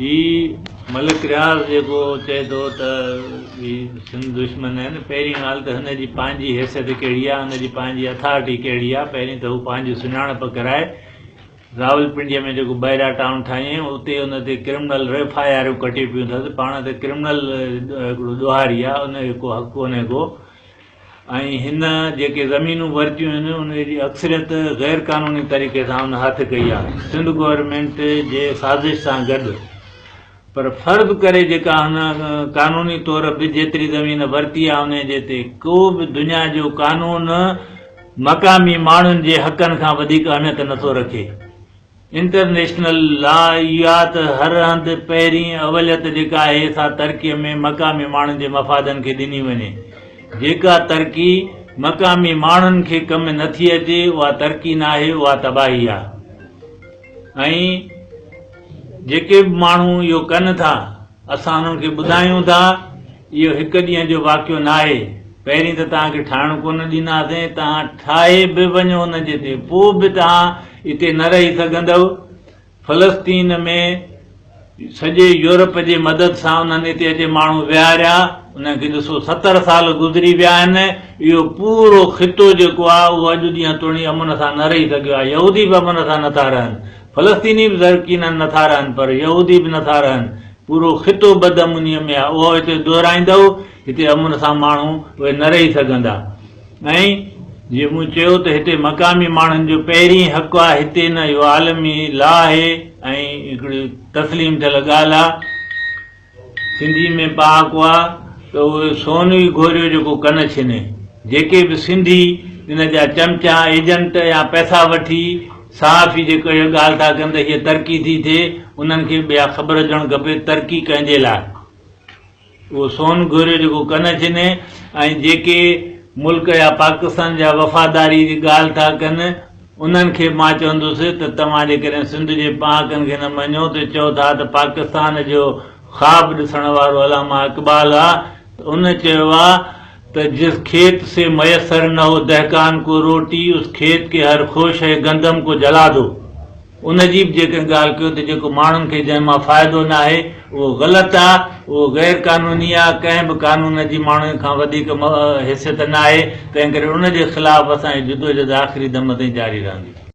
هي ملڪ رياض جيڪو چئي ٿو ته هي سنڌ دشمن آهن، پهرين ڳالهه ته هن جي پنهنجي حيثيت ڪهڙي آهي، هن جي پنهنجي اٿارٽي ڪهڙي آهي، پهرين ته هو پنهنجي سڃاڻپ ڪرائي. راولپنڊيء ۾ جيڪو بحريا ٽائون ٺاهيائين اتي ان تي ڪرمنل ايف I آرون ڪٽيون پيون اٿس، پاڻ ته ڪرمنل هڪڙو ڏوهاري آهي، ان جو ڪو حق ڪونهي ڪو. ۽ هن جيڪي زمينون ورتيون آهن ان جي اڪثريت غير قانوني طريقي سان ان هٿ ڪئي آهي سنڌ گورنمينٽ جي سازش سان گڏ پر فرض ڪري جيڪا هن قانوني طور به جيتري زمين ورتي آهي ان جي تي ڪو به دنيا جو قانون مقامي ماڻهن جي حقن کان وڌيڪ اهميت نٿو رکي. انٽرنيشنل لا اها ته هر هنڌ پهرين اوليت جيڪا آهي سا ترقيء ۾ مقامي ماڻهن جي مفادن کي ڏني وڃي. جيڪا ترقي مقامي ماڻهن کي ڪم نه ٿي اچي اها ترقي ناهي اها تباهي آهي ۽ جيڪي به ماڻهو اهو ڪن ٿا اسان انهن کي ٻڌايون ٿا اهو هڪ ڏينهن جو واقعو ناهي. پهرين ته توهان کي ٺاهڻ ڪونه ڏينداسين، توهان ٺاهي به وڃو ان جي تي پوء به توهان اتي نه رهي سگهندؤ. فلسطين ۾ سڄي يورپ جي مدد سان انهن اتي اچي ماڻهو ويهاريا، انهن کي ڏسو 70 سال گذري ويا آهن، اهو پورو خطو جيڪو آهي اهو اڄ ڏينهن توڻي امن سان نه رهي سگهيو آهي، يهودي به امن سان نٿا رهن. فلسطيني به يقيناً نٿا رهن پر يهودي به نٿا رهن. پورو خطو بدامنيء ۾ آهي. اهو هتي دهرائيندؤ، هتي امن سان ماڻهو اهي نه رهي سگهندا. ۽ جيئن مون چيو ته هتي مقامي ماڻهن جو پهرين حق آهي، هتي نه اهو عالمي لا آهي ۽ هڪڙي تسليم ٿيل ڳالهه آهي. سنڌي ۾ پهاڪو آ ته اهو سون ئي گهوريو جيڪو ڪن ڇني. جيڪي به سنڌي ان جا چمچا، ايجنٽ يا پئسا وٺي صحافي جيڪو اها ڳالهه ٿا ڪن ته هيء ترقي ٿي ٿئي، انهن کي به اها خبر هجڻ کپي ترقي ڪنهن جي لاء؟ اهو سون گهوريو جيڪو ڪن ڇني ۽ جيڪي ملڪ يا پاڪستان جا وفاداري جي ڳالهه ٿا ڪن انهن کي مان چوندس ته توهان جيڪڏهن سنڌ جي پهاڪن کي نه مڃو ته چئو ٿا ته پاڪستان جو خواب ڏسڻ وارو علامه اقبال آ ته ان چيو آ ته جس کيت سي ميسر نه هو دهقان ڪو روٽي اس کيت ڪي هر خوشه گندم ڪو جلا دو. ان جي به جيڪڏهن ڳالهه ڪيو ته جيڪو ماڻهن کي جنهن مان فائدو ناهي اهو غلط آ، اهو غير قانوني آ، ڪنهن به قانون جي ماڻهن کان وڌيڪ حيثيت ناهي، تنهنڪري ان جي خلاف اسان جي جدوجهد آخري دم تائين جاري رهندي.